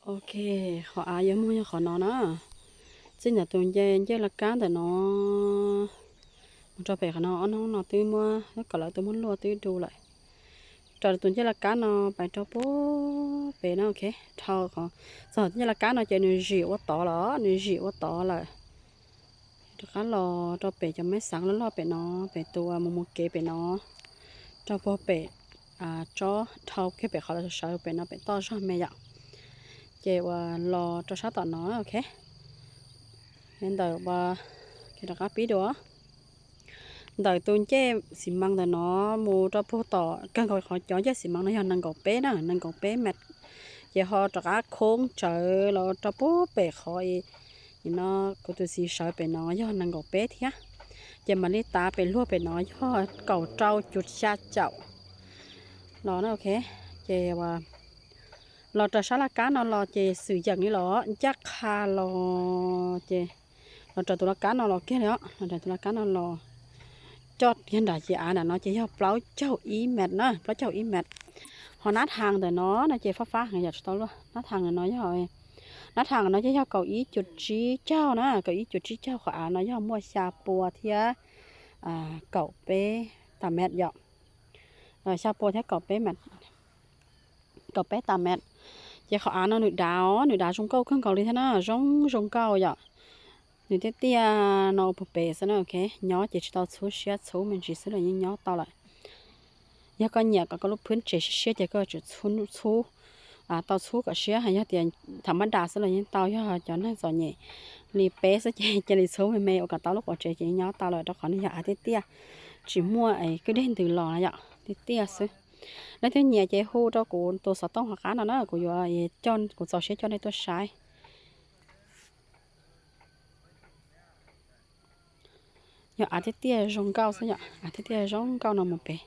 Ok, qhov av yuav muag yog qhov no na. Txij ntawm tus ncej, ncej laj kab ntawm no mus rau pem qhov no, ob hnub no twb muab, kom lawv twb muab luaj twb du lawm. Raws tus ncej laj kab no pais rau puag pem no, ok, dhau qhov, txog ncej laj kab no ces nws zim ua tod los, nws zim ua tod lawm. Rov qab los rau pem cov me xav loj loj pem no, pem tus mus mus kev pem no, rau puag pem tsob dhau kiag pem qhov lawv sawv pem no pem toj zog me yom. Ces uas los rau sab tom no, ok. Ntawm uas, rov qab pib dua. Ntawm tus ncej xi mas ntawm no mus rau puag tom, kawg nkaus qhov cov ncej xi mas no yog nees nkaum peb na, nees nkaum peb mev. Ces ho rov qab khoob tsawv los rau puag pem qhov no, kuv tus txiv sawv pem no yog nees nkaum peb thiab. Ces mam li tav pem luag pem no yog kaum rau cuv xya caum los na, ok. Ces uas los raws sab laj kab no los ces xwm yeem li los ncaj qha los ces los raws tus laj kab no los kiag li os, los raws tus laj kab no los coj kiag nram ces av nram no ces yog plaub caug ib mev na, plaub caug ib mev. Ho nab thas ntawm no no ces fab fab heev yom, tsis tau luaj. Nab thas ntawm no yog, nab thas no ces yog kaum ib cuv tsib caug na, kaum ib cuv tsib caug. Qhov av no yog muaj xya pua thiab kaum peb tas mev yom. Xya pua thiab kaum peb, kaum peb tas mev. Ces qhov av no nws dav os, nws dav zoo nkauj kawg nkaus li thiab na, zoo zoo nkauj yom. Nws tiaj tiaj no ua puag pem xwb na, ok. Nyob ces tsis tau txhub siab, txhub me ntsis xwb los yeej nyob tau lawm. Yog koj nyiam kom koj lub phwb tsev siab siab ces koj tsum txhub, tau txhub kom siab. Yog tias tham mab das xwb los yeej tau, yog cov neeg txom nyem li peb xwb ces cia li txhub me me ua kom tau lub quav tsev ces yeej nyob tau lawm, rau qhov nws yog av tiaj tiaj, tsis muaj kwj deg ntws los yom, tiaj tiaj xwb. Leej twg nyiam ces hu rau kuv tus xov tooj hauv qab no na, kuv yuav, kuv txaus siab coj nej tuaj saib. Yog av tiaj tiaj zoo nkauj xwb yom, av tiaj tiaj zoo nkauj no mus pem.